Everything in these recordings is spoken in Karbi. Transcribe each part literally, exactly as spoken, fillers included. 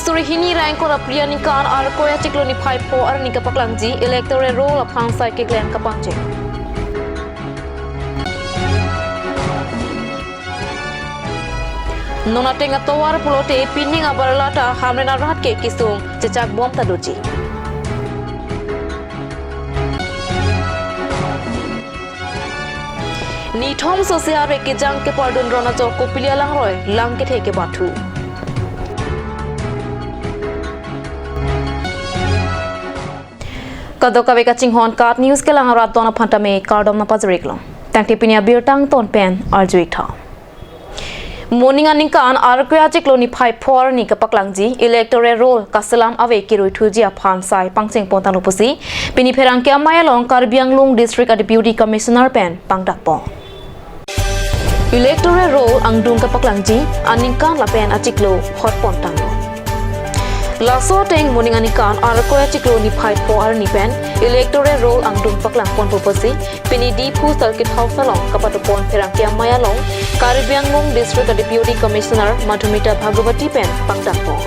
Suri hini ra ingkoi ra phli aningkan Arkoi achiklo niphai pho arni kapaklangji electoral roll aphan sai keklem kapangcheng. Non ateng atovar pulote pining abarlata Hamren arat ke kesung chechak bom ta doji. Nithom sose arve kejang kepardun ron ajok Kopili alangroi lang kethe kebathu. Kadokave kachinghon KAT News kelang arat don aphan tame kardom nangpajir-iklo. Tangte pini abirta angton pen arju-ik tha. Moning aningkan Arkoi achiklo niphai pho arni kapaklangji electoral roll kaselam ave keruithuji aphan sai pangcheng pon tanglo pusi pini pherangke amei along Karbi Anglong District a Deputy Commissioner pen pangdak pon. Electoral roll angdung kapaklangji aningkan lapen achiklo hot pon tanglo. Laso ateng moning aningkan Arkoi achiklo niphai pho arni pen electoral roll angdung paklang ponpo pusi pini Diphu Circuit House along kapado pon pherangke amei along Karbi Anglong District a Deputy Commissioner Madhumita Bhagawati pen pangdak pon.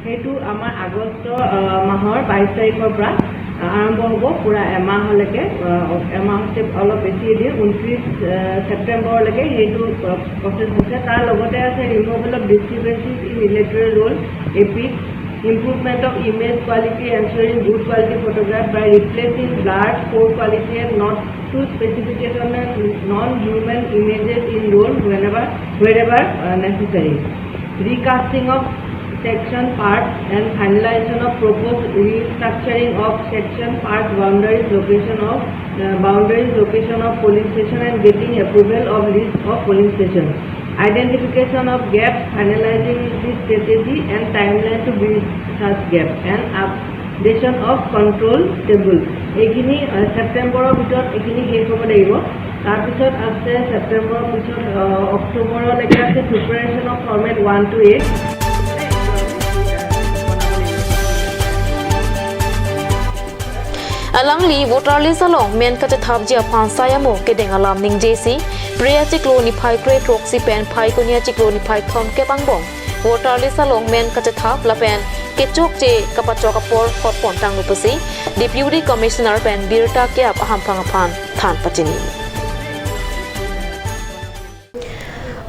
সেইটো আমাৰ আগষ্ট, আহ, মাহৰ বাইছ তাৰিখৰ পৰা, আহ, আৰম্ভ হ'ব। পূৰা এমাহলৈকে, আহ, এমাহতকৈ অলপ বেছিয়ে দিয়ে, ঊনত্ৰিছ, আহ, ছেপ্টেম্বৰলৈকে সেইটো, আহ, প্ৰচেছ হৈছে। তাৰ লগতে আছে removal of discrepancies in electoral roll, epic, improvement of image quality, ensuring good quality photograph by replacing blurred, poor quality and not to specification and non-human images in roll whenever, wherever, uh, necessary. Recasting of section parts and finalization of proposed restructuring of section parts, boundaries, location of, uh, boundaries, location of polling station and getting approval of list of polling station. Identification of gaps, finalizing the strategy and timeline to bridge such gap and updation of control table. এইখিনি, আহ, ছেপ্টেম্বৰৰ ভিতৰত এইখিনি শেষ হ'ব লাগিব। তাৰপিছত আছে ছেপ্টেম্বৰৰ পিছত, আহ, অক্টোবৰলৈকে আছে preparation of format one to eight. Alangli voter list along men kachethapji aphan sai amo kedeng alam ningjesi, Phre achiklo niphai kre throksi pen Phaikuni achiklo niphai thomkep angbong voter list along men kachethap lapen kechokche kapachok apor hot pon tanglo pusi Deputy Commissioner pen birta ke-ap ahamphang aphan than pachini.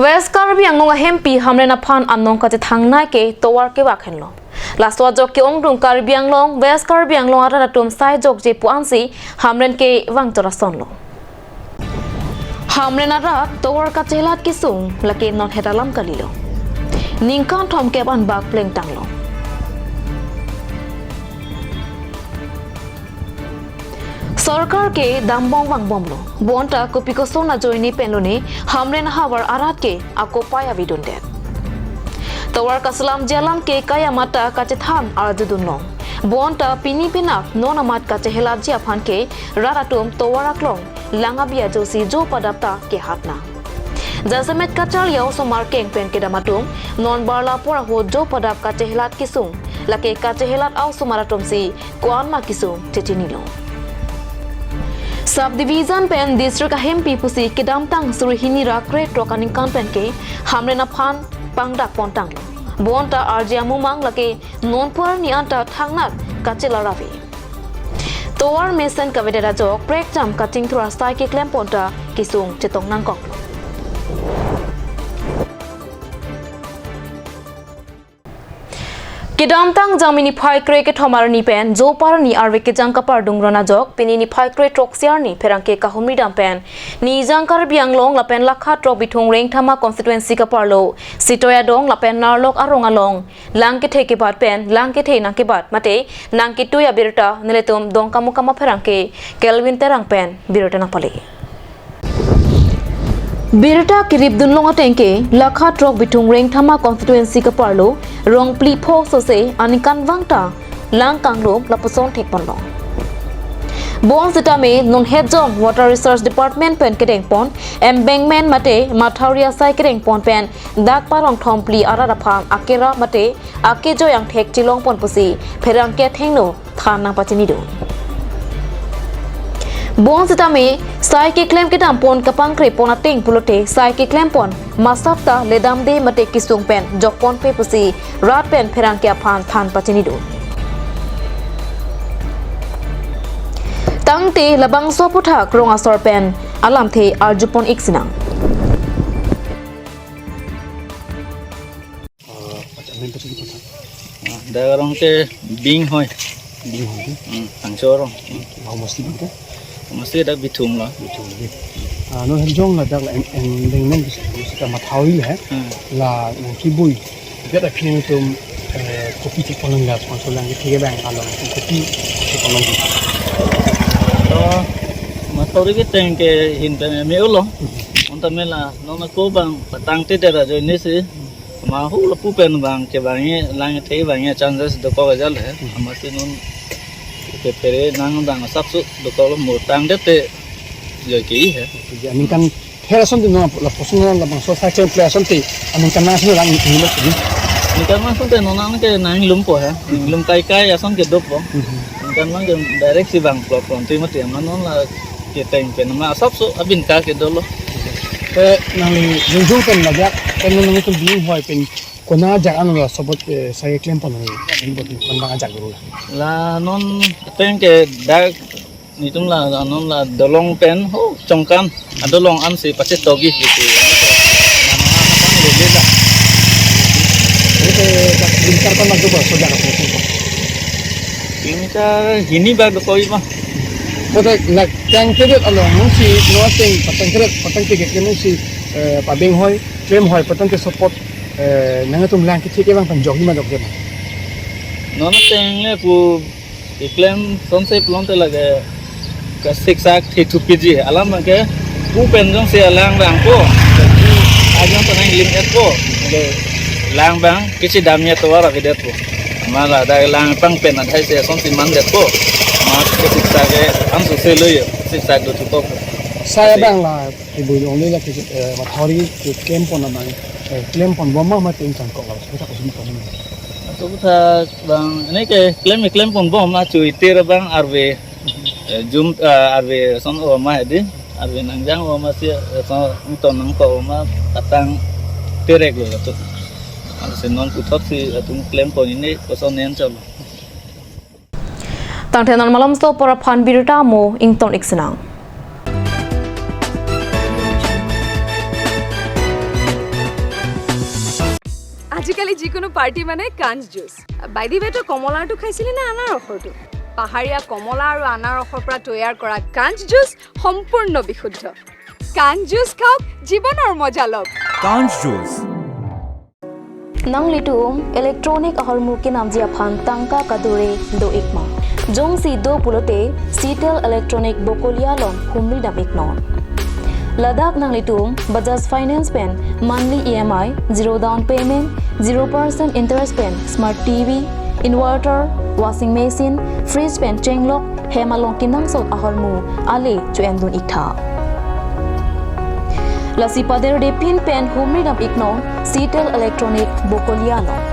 West Karbi Anglong ahempi Hamren aphan anong kachethangnei ke tovar kevak henlo. Laso ajok ke-ongdung Karbi Anglong, West Karbi Anglong arat atum sai jokje pu ansi Hamren ke vangchot asonlo. Hamren arat tovar kachelat kesung lake non het alam kalilo. Ningkan thomkep an bak pleng tanglo. Sorkar ke dambom vangbomlo. Bonta kopi koson ajoine penlone Hamren ahavar arat ke akopai avedundet. Tovar kaselamji alam ke kayamat ta kachethan arjudunlong. Bonta pini penap non amat kachelatji aphan ke rat atum tovar aklong lang abi ajosi jo padap ta kehat nang. Jasemet kacharli a-osomar keng pen kedam atum non barla apor ahut jo padap kachelat kesung. Lake kachelat a-osomar atumsi ko-an ma kesung chechinilo. Sub division pen district ahempi pusi kedamtang suri hini ra kre throk aningkan pen ke Hamren aphan pangdak pon tanglo. Bonta arje amumang lake non pu arni anta thangnat kachelar ave. Tovar mesen kavedet ajok prekjam kachingthur asai keklem pon ta kesung chetong nangkok. Kedamtang Jangmi niphai kre kethom arni pen Jopa arni arve kejang kapardung ron ajok pini niphai kre throksi arni pherangke kahumri dam pen Nijang Karbi Anglong lapen Lakha throk Bithung Rengthama constituency kaparlo Sitoi adong lapen Narlok arong along lang kethe kebat pen lang kethe nangkebat mate nangketui abirta nelitum Dongkamukam apherangke Kelvin Terang pen birta nangpale. Birta kirip dunlong ateng ke Lakha throk Bithung Rengthama constituency kaparlo rong phli pho sose aningkan vang ta lang kangrum lapuson thek ponlong. Bonsitame non het jong Water Resource Department pen kedeng pon embankment mate mathari asai kedeng pon pen dak parong thom phli arat aphan akera mate akejoi angthek chilong pon pusi pherangke athengno than nangpachini do. Bonsitame Sai keklem kedam pon kapangkre pon ateng pulote sai keklem pon masap ta ledamde mate kesung pen jok ponpe pusi rat pen pherangke aphan than pachini do. Tangte labangso aphuthak rong asor pen alamthe arju pon ik sinang. Ah, acha, main pachini pachini. Ah, dak arong ke Binghoi. Binghoi ke? Hmm, Tangso arong. Homosti ke? Homosti dak Bithung lo. Bithung lo. Ah, non hem jong ladak la en, en deng nang bisa, bisa ka Mathauri he. Hmm. La nangkebui. Biar aphi nangtum, eh, kopi chek ponlong la, sponsor lang kethek abang along, kopi chek ponlong. Oh, Mathauri keteng ke hin pen me-olo. Hmm. Bonta me la, non ako bang patangtedet ajoine si. Ma hu lapu pen bang ke bang e lang the bang e chances dokok ajal he. Hmm. Amatsi non ke phere nang dang asapso dokok lo mo tangdet te jo ke he. Jadi aningkan her asonte non la personal labangso sa klem klem asonte aningkan nang asonte lang ni lo. Aningkan nang asonte non nang ke nang lum po he. Lum kai kai ason ke dopo. Hmm. Aningkan nang ke direct si bang plot plot ti mati ama non la keteng pen ma asapso abin ka ke dolo. Eh, nang jung jung pen ladak, pen nangtum Binghoi pen kona ajak ano la sobot, eh, sai klem pon nang, ini bot kon bang ajak dulu la. La non pen ke dak nitum la, la non la dolong pen ho chongkan, adolong an si pachetogi gitu. Oke, dak pintar kan masuk bos, sudah. Pintar hini bag dokok ma. Oke, na tangtedet along nung si, no teng, patangtedet, patangtedet nung si, eh, pa Binghoi, Binghoi, patangte support, eh, nangtum lang kethek abang pen jok hima jok jema. Non teng le pu keklem sonse pulote lake ke siksak the thupiji alam ke pu pen jongsi alang bang po. Ajong tonang lim et po. Ke lang bang kisi dam ya tovar avidet po. Mala dak lang pang pen adhai se sonsi mandet po. Ma ke siksak ke am suse lo yo. Siksak do thupo. Sai abang la ibu yong le la ke, eh, Mathauri keklem pon abang, eh, klem pon bom ma ma tin chang kok la. Kita kusin pon. Atum ta bang, ini keklem, keklem pon bom ma chui tir bang arve, eh, jum, eh, arve son o ma hedi, arve nangjang o ma si, eh, son ton nangkok o ma patang terek lo tu. Amatsi non puthot si atum klem pon ini koson nen chalo. Tangte non malomso apor aphan birta mo ington ik sinang. আজিকালি যিকোনো পাৰ্টি মানে কাঞ্চ juice. By the ৱে, তই কমলাৰটো খাইছিলি নে আনাৰসৰটো? পাহাৰীয়া কমলা আৰু আনাৰসৰ পৰা তৈয়াৰ কৰা কাঞ্চ জুচ সম্পূৰ্ণ বিশুদ্ধ। কাঞ্চ জুচ খাওক, জীৱনৰ মজা লওক। Kanj Juice. Nanglitum electronic ahormu kenamji aphan tangka kadure do ik ma? Jongsi do pulote Citel Electronic Bokolia along humri dam iknon. Ladak nanglitum Bajaj Finance pen monthly E M I, zero down payment, zero percent interest pen smart T V, inverter, washing machine, fridge pen chenglok, hem along kenangsot ahormu ale cho-en dun ik tha. Lasi paderde pin pen humri dam iknon Citel Electronic Bokolia along.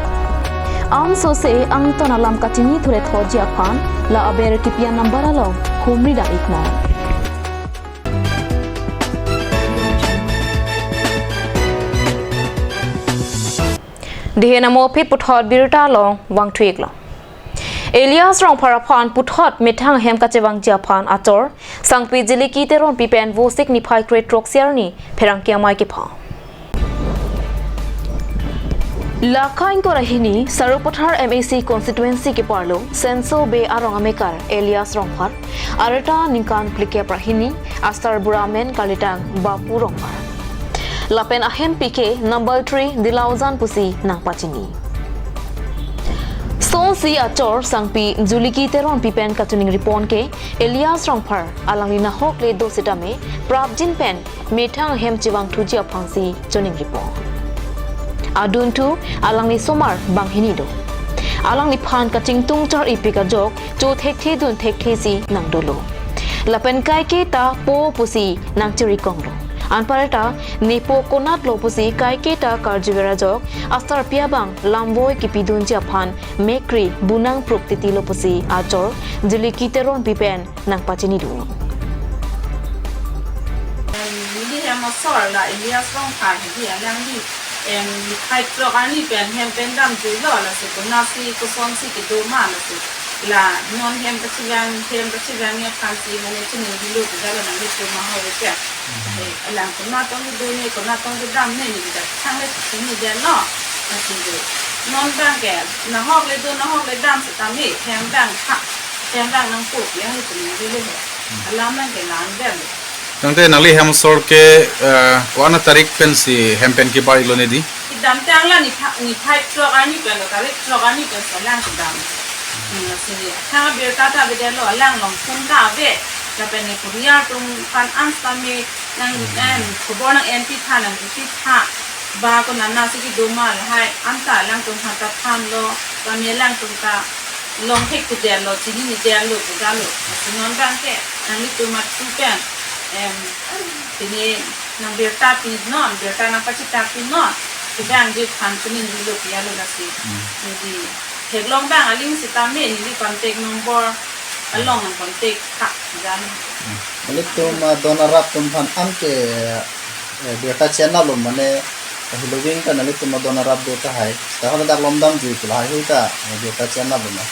Ansose angton alam kachini thurethotji aphan la aber kipi-an number along humri dam iknon. Dihe namo aphi puthot birta along vangthu iklo. Elias Rongphar aphan puthot methang ahem kachevangji aphan achor Sangpi Jiliki Teronpi pen Vosik niphai kre-throk arni pherangke amei kepha. Lakha ingkoi ra hini Sarupathar M A C constituency keparlo Senso Bey arong amekar Elias Rongphar, arta ningkan phlikep ra hini, asarbura amen kalitang Bapu Rongphar. Lapen ahempi ke number three Dilaujan pusi nangpachini. Sonsi achor Sangpi Jiliki Teronpi pen kachiningri pon ke Elias Rongphar alangli nahok le do sitame prapjin pen methang ahem chevangthuji aphansi chiningri pon. Adunthu alangli somar banghini do. Alangliphan kachingtung char-ipik ajok cho thekthe dun thekthe si nangdolo. Lapen kaiketa po pusi nangchirikonglo. Anparta nepo konatlo pusi kaiketa karjuver ajok asarpi abang lamvoi kipidunji aphan mekri bunang prup titilo pusi achor Jiliki Teronpi pen nangpachini dun. Sor la Elias Rongphar hedi alangli, em, niphai throk arni pen hem pen damjuilo, lasi konatsi kosonsi kedo ma, lasi la non hem kachevang, hem kachevang aphansi mane chiningrilo pu jalo nanglitum ahok pen. Hmm. Eh, alang konat tong kedo ne, konat tong kedam ne, neli ta thang le chini den lo, lasi do. Non abang ke, nahok le do, nahok le dam setame, hem abang ha, hem abang nangpo, yang le chiningrilo he. Hmm. Alam abang ke lang den. Tangte nangli hem asor ke, eh, ko-an atarik pensi hem pen kebar-iklo ne di? Kedamtang la nipha-, niphai throk arni pen lo, tarik throk arni pen si alang kedam. Hmm, si thang birta ta bede lo, alang along phone ta ave. Lapen ne Korea atum aphan an setame nang, hmm, em, khobor nang-enpi tha, nangpipitha. Ba konatsi kedo ma lahai, anta alangtum aphan ta thanlo, setame alangtum ta long thek kedetlo, chinine detlo, pu jalo. Lasi non abang ke, nanglitum mathu pen, em, pini nang birta pinon, birta nangpachethak pinon, kedang ji aphan chiningrilo pu jalo lasi. Hmm. Neli theklong abang aling setame, neli contact number along nang contact tha jalo. Hmm. Nanglitum, ah, don arap atum aphan an ke, eh, birta chenlo mane, eh, hiloving ta nanglitum adon arap do tahai. Ta hala dak lom damjui pu lahai hui ta, eh, birta chenlo ma?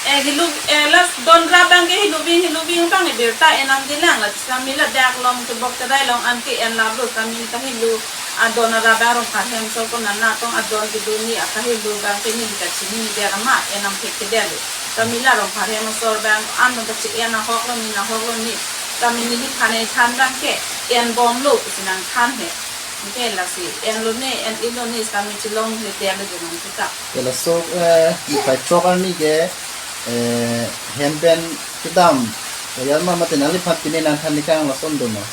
Eh, hilo, eh, la don arap abang ke hiloving, hiloving abang ke birta en nangjilang, la setame ladak along kebok kedai along an ke en laplo, setame ta hilo adon arap abang Rongphar hem asor konat tong adon kedo ne akahelo abang ke neli kachinine det amat en nangthek kedetlo. Setame la Rongphar hem asor abang an abang kachi-en ahoklo ne, nahoklo ne. Setame neliphan ethan abang ke enbomlo pusi nangthan he. Anke lasi enlo ne, en-iklo ne, setame chelongle detlo jo nangputa. Ya, laso, eh, niphai throk arni ke, eh, hem pen kedam. Ya, ma mate nangliphan pine nangthan tekang lason do ma?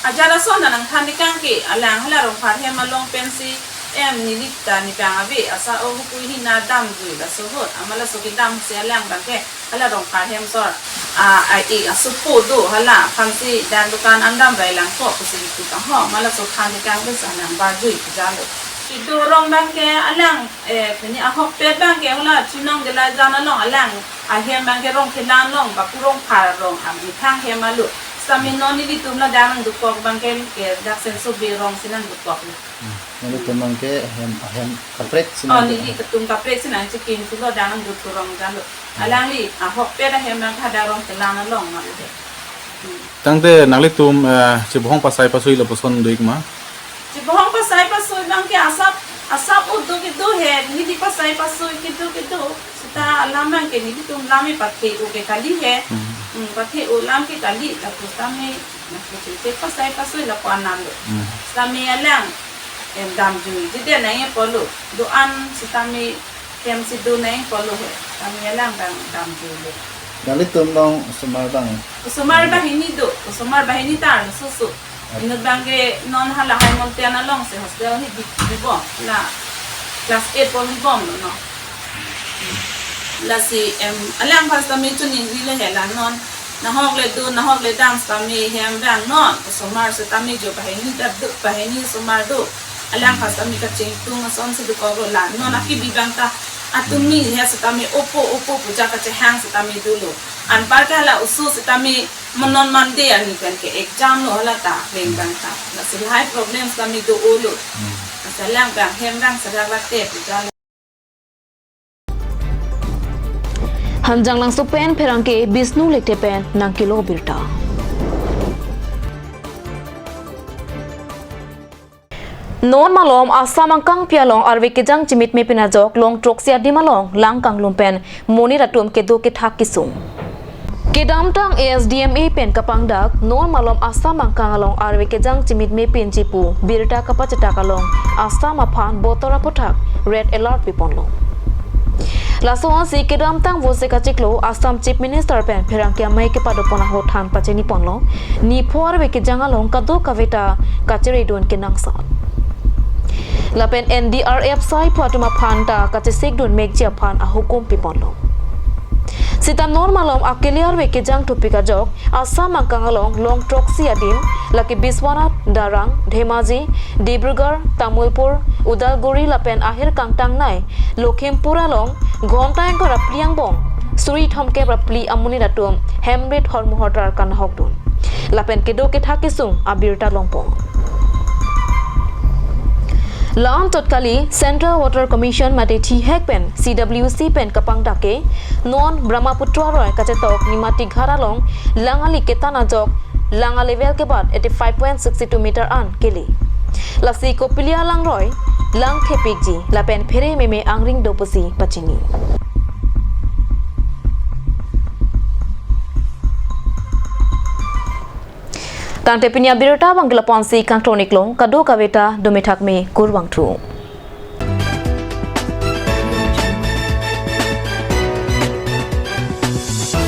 Ajat ason ta nangthan tekang ke, alang hala Rongphar hem along pensi, em, neli ta ne abang ave, asa o hukui hina damjui laso ahut, amat laso kedam si alang abang ke hala Rongphar hem asor, a, a, e, asopo do, hala aphansi dak dukan an dam rai lang ko pusi tu kang ho, amat laso than tekang pensi alang barjui pu jalo. Kedo arong abang ke alang, eh, pini ahokpet abang ke hala Chinong Delajan along alang ahem abang ke Rongkhelan along, Bapu Rongphar arong amethang hem alo. Setame non nelitum ladak nangdokok abang ke, eh, dak Senso Bey arong si nangdokok. Hmm. Nanglitum abang ke hem, hem kaprek si nang, oh, nelitum kaprek si nangchikim pulo dak nangdothu arong jalo. Alangli ahokpet ahem abang hadak Rongkhelan along ma lo he. Hmm. Tangte nanglitum, eh, chebohong pasai pasuilo puson do-ik ma? Chebohong pasai pasui abang ke asap, asap udo kedo he, neli pasai pasui kedo kedo. Seta alam abang ke nelitum lam e pathe-o ke kali he. Hmm. Hmm, pathe-o lam ke kali, lapu setame, lapu te pasai pasui lapu anan lo. Hmm. Setame alang, em, damjui, jide nangji pulo, do-an setame hem si do nangji pulo he, setame alang abang damjuilo. Nanglitum along osomar abang? Osomar banghini do, osomar banghini ta arloso so. Inut abang ke non hala High Mountain along si hostel hidi bibom, la class eight po bibom lo no. Lasi, em, alang aphan setame chiningrilo he la non. Nahok le do, nahok le dam setame hem abang non. Osomar setame jo banghini ta do, banghini osomar do. Alang aphan setame kachingtung asonsi dokoklo la non akibi abang ta. Atum ni he setame opo, opo pu ja kachehang setame dolo. Anpar ke hala oso setame monon mande ani pen ke exam lo hala ta, leng abang ta. Lasi lahai problem setame do-olo. Hmm. Lasi alang abang hem abang serak late pu jalo. Hanjanglangso pen pherangke Bishnu Lekthe pen nangkelo birta. Non malom Assam angkangpi along arve kejang chimit mepin ajok long throksi adim along lang kanglum pen monit atum kedo kethak kesung. Kedamtang A S D M A pen kapangdak non malom Assam angkang along arve kejang chimit mepinji pu birta kapachetak along Assam aphan botor aputhak red alert piponlo. Laso ansi kedamtang vose kachiklo Assam Chief Minister pen pherangke amei kepadopon ahut than pachiniponlo. Nipho arve kejang along kadokave ta kacheredun kenangsot. Lapen N D R F saiphu atum aphan ta kachesikdun mekji aphan ahukum piponlo. Sita non malom akele arve kejang thupik ajok Assam angkang along long throksi adim, lake Biswanath, Darrang, Dhemaji, Dibrugarh, Tamulpur, Udalguri lapen ahir kangtangnei Lakhimpur along ghonta ingkoi ra phli angbong suri thomkep ra phli amonit atum hemrit hormu hotrar kanahokdun. Lapen kedo kethak kesung abirta longpon. La-an tot kali, Central Water Commission mate thihek pen C W C pen kapangdak ke, non Brahmaputra aroi kachetok Nimati Ghat along lang ali ketan ajok, lang a level kebat eighty five point six two meter an kele. Lasi Kopilia langroi lang thepikji lapen phere meme angring do pusi pachini. Tangte pini abirta abang ke lapu-ansi kangton-iklo, kadokave ta dome thakme, kurvangthu.